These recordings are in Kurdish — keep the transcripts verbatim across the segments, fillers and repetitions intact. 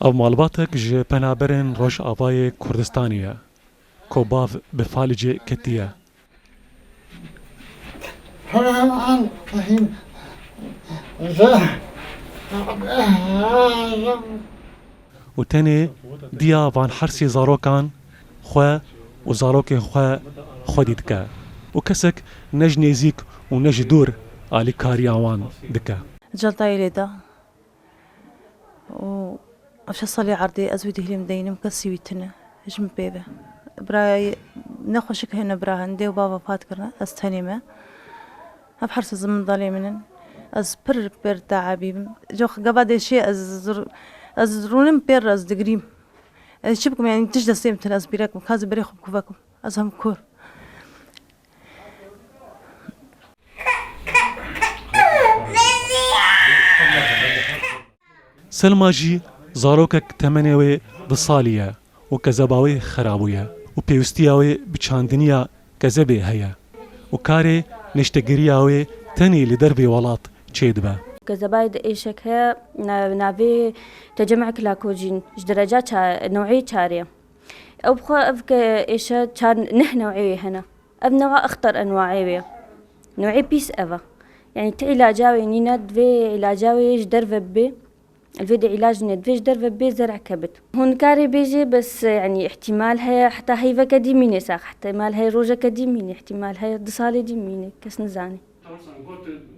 Ev malbatek ji penaberên Rojavayê Kurdistanê ye, ku bav bi falicê ketiye. Û tenê diya van hersê zarokan xwe û zarokên xwe xwedî dike û kesek ne ji nêzîk û ne ji dûr alîkariya wan dike. Cantayê lê da û ev şeş salê erdê ez wî dihilîm deynim, kesî wî tune ji min pê ve. Birayê nexweşik hene, bira hene, dê û bav wefat kirine, ez tenê me. Ev her sezin mindalê min in. Ez pir pir teebî bim. Cox gava dêşê ez zir-, ez rûnim pêr, ez digrîm. Ez çi bikim, yani tişt destê min tune, ez bîrek bim. Kazî berê xwe bikuvekim. Ez hem kor. Selma jî zarokek temenê wê du salî ye û kezeba wê xera bûye û pêwîstiya wê bi çandiniya kezebê heye û karê neştegiriya wê tenê li dervê welat çêdibe. Kezebayê de êşek heye, na-, navê Tecemmek Lakocîn, ji dereca ça-, newê çarê. Ew bi xwe ev ke êşe çar neh newê wê hene. Ev newa exter enwaê wê. Newê pîs ev e. Yani ti îlaca wê nîne, divê îlaca wê ji derve bibe. Li vê de îlac nîne, divê ji derve bê zereke bit. Hûn karê bêjê bes, yani îhtimal heye heta heyveke dî mîne sax, îhtimal heye rojeke dî mîne, îhtimal heye du salê dî mîne, kes nizane.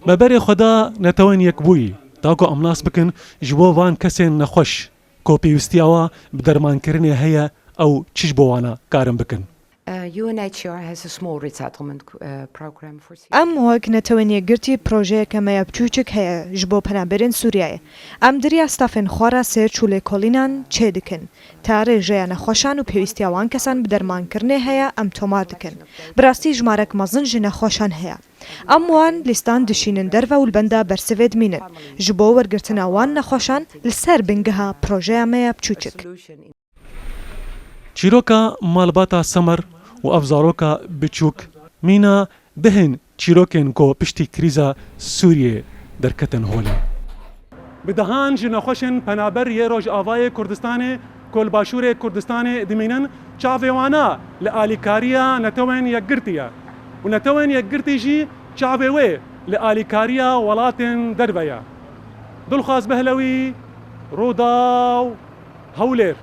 Me berê xwe da Netewên Yekbûyî, da ku em nas bikin ji bo van kesên nexweş, ku pêwîstiya wa bi dermankirinê heye, ew çi ji bo wana karin bikin. Uh, U N H C R has a small resettlement, uh, program for Syria. Em wek Netewên Yekgirtî projeyeke me ya biçûçik heye ji bo penaberên Sûriyeyê. Em di riya stafên xwe re search û lêkolînan çêdikin. Ta rêjeya nexweşan û pêwîstiya wan kesan bi dermankirinê heye, em tomar dikin. Bi rastî jimarek mezin ji nexweşan heye. Em wan lîstan dişînin derve û li benda bersivê dimînin. Ji bo wergirtina wan nexweşan li ser bingeha projeya me ya biçûçik. Çîroka malbata Semer û ev zaroka biçûk mîna dehên çîrokên ku piştî krîza Sûriyê derketin holê. Bi dehan ji nexweşên penaber yê Rojavayê Kurdistanê ku li Başûrê Kurdistanê dimînin, çavê wana li alîkariya Netewên Yekgirtî ye û Netewên Yekgirtî jî çavê wê li alîkariya welatên derve ye. Dilxwaz Behlewî, Rûdaw, Hewlêr.